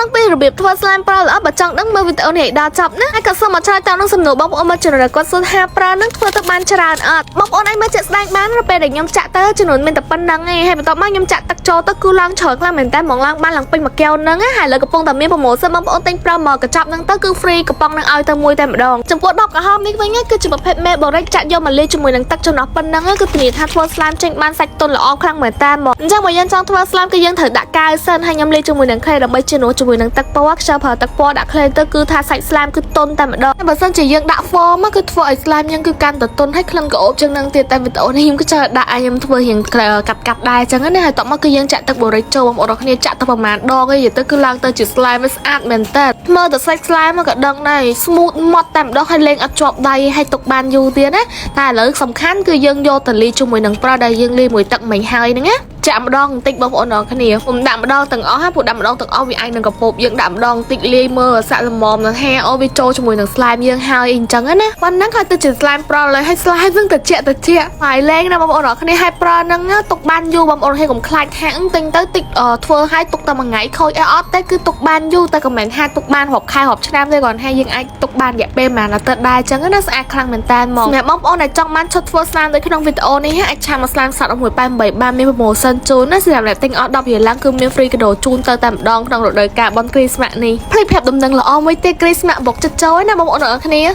ដឹងពីរបៀបធ្វើ slime ប្រើល្អបើចង់ដឹងមើលវីដេអូនេះឲ្យដល់ចប់ណាហើយក៏សូមមកឆ្លើយតបនឹងសំណួរបងប្អូនមួយចំនួនដែលគាត់សួរថាប្រើនឹងធ្វើទៅបានច្រើនអត់បងប្អូនអាចមើលជាក់ស្ដែងបាននៅពេលដែលខ្ញុំចាក់ទៅចំនួនមានតែប៉ុណ្្នឹងឯងហើយបន្ទាប់មកខ្ញុំចាក់ទឹកចូលទៅគឺឡើងច្រើនខ្លាំងមែនតើហ្មងឡើងបានឡើងពេញមួយកែវហ្នឹងណាហើយលើកំពុងតែមាន promotion បងប្អូនទិញប្រើមកកញ្ចប់ហ្នឹងទៅគឺ free កំប៉ុងហ្នឹងឲ្យទៅមួយតែម្ដងចំពោះដបក្រហមនេះវិញគឺជាប្រភេទមេបរិចចាក់យកមកលាយជាមួយនឹងទឹកចំណោះប៉ុណ្្នឹងគឺធានាថាធ្វើ slime ចេញបានសាច់ទន់ល្អខ្លាំងមែនតើមកអញ្ចឹងបើយើងចង់ធ្វើ slime គឺយើងត្រូវដាក់កាវសិនហើយខ្ញុំលាយជាមួយនឹង clay ដើម្បីជំនួសជាមួយនឹងទឹកពណ៌ខ្ជិលប្រើទឹកពណ៌ដាក់ clay ទៅគឺថាសាច់ slime គឺទន់តែម្ដងបើសិនជាយើងដាក់ foam គឺធ្វើឲ្យ slime យើងគឺកាន់តែទន់ហើយក្លិនក្រអូបជាងនឹងទៀតតែវីដេអូនេះខ្ញុំគឺចង់ដាក់ឲ្យខ្ញុំធ្វើរៀងកាត់កាត់ដែរអញ្ចឹងណាហើយតោះមកគឺយើងចាក់ទឹកបរិចចូលបងប្អូនគ្នាចាក់ទៅប្រហែលដងឯងនិយាយទៅគឺឡើងទៅជា slime វាស្អាតមែនតើមើលទៅសាច់ slime មកក៏ដឹងដែរ smooth ម៉ត់តែម្ដងហើយលេងអត់ជាប់ដៃហើយទុកបានយូរទៀតណាតែឥឡូវសំខាន់គឺយើងយកទៅលាយជាមួយនឹងប្រើដែលយើងលាយមួយទឹកមិញហើយហ្នឹងណាចាក់ម្ដងបន្តិចបងប្អូនអរគ្នាខ្ញុំដាក់ម្ដងទាំងអស់ហើយពួកដាក់ម្ដងទាំងអស់វាអាចនឹងកពប់យើងដាក់ម្ដងបន្តិចលាយមើលសាក់ល្មមនឹងហាអូវាចូលជាមួយនឹង slime យើងហើយអីអញ្ចឹងណាប៉ុណ្ណឹងហើយទៅជា slime ប្រឡើយហើយ slime ហ្នឹងត្រជាក់ត្រជាក់ហើយលេងណាបងប្អូនអរគ្នាហើយប្រហ្នឹងទុកបានយូរបងប្អូនហើយកុំខ្លាចថាទិញទៅតិចធ្វើឲ្យទុកតែមួយថ្ងៃខូចអីអត់ទេគឺទុកបានយូរតែក៏មិនថាទុកបានរាប់ខែរាប់ឆ្នាំទេគ្រាន់ថាយើងអាចទុកបានរយៈពេលប្រហែលអាទិត្យដែរអញ្ចឹងណាស្អាតខ្លាំងមែនតើហ្មងសម្រាប់បងប្អូនដែលចង់បានឈុតធ្វើ slime ដូចក្នុងវីដេអូនេះអាច chat មក slime សត188បានមាន promotion ជូនណាសម្រាប់អ្នកទិញអស់10រៀលឡើងគឺមាន free កាដូជូនទៅតែម្ដងក្នុងរដូវកាលបុណ្យគ្រីស្មាស់នេះភ្លេចប្រាប់ដំណឹងល្អមួយទៀតគ្រីស្មាស់បុកចិត្តចូលណាបងប្អូនអរគ្នា។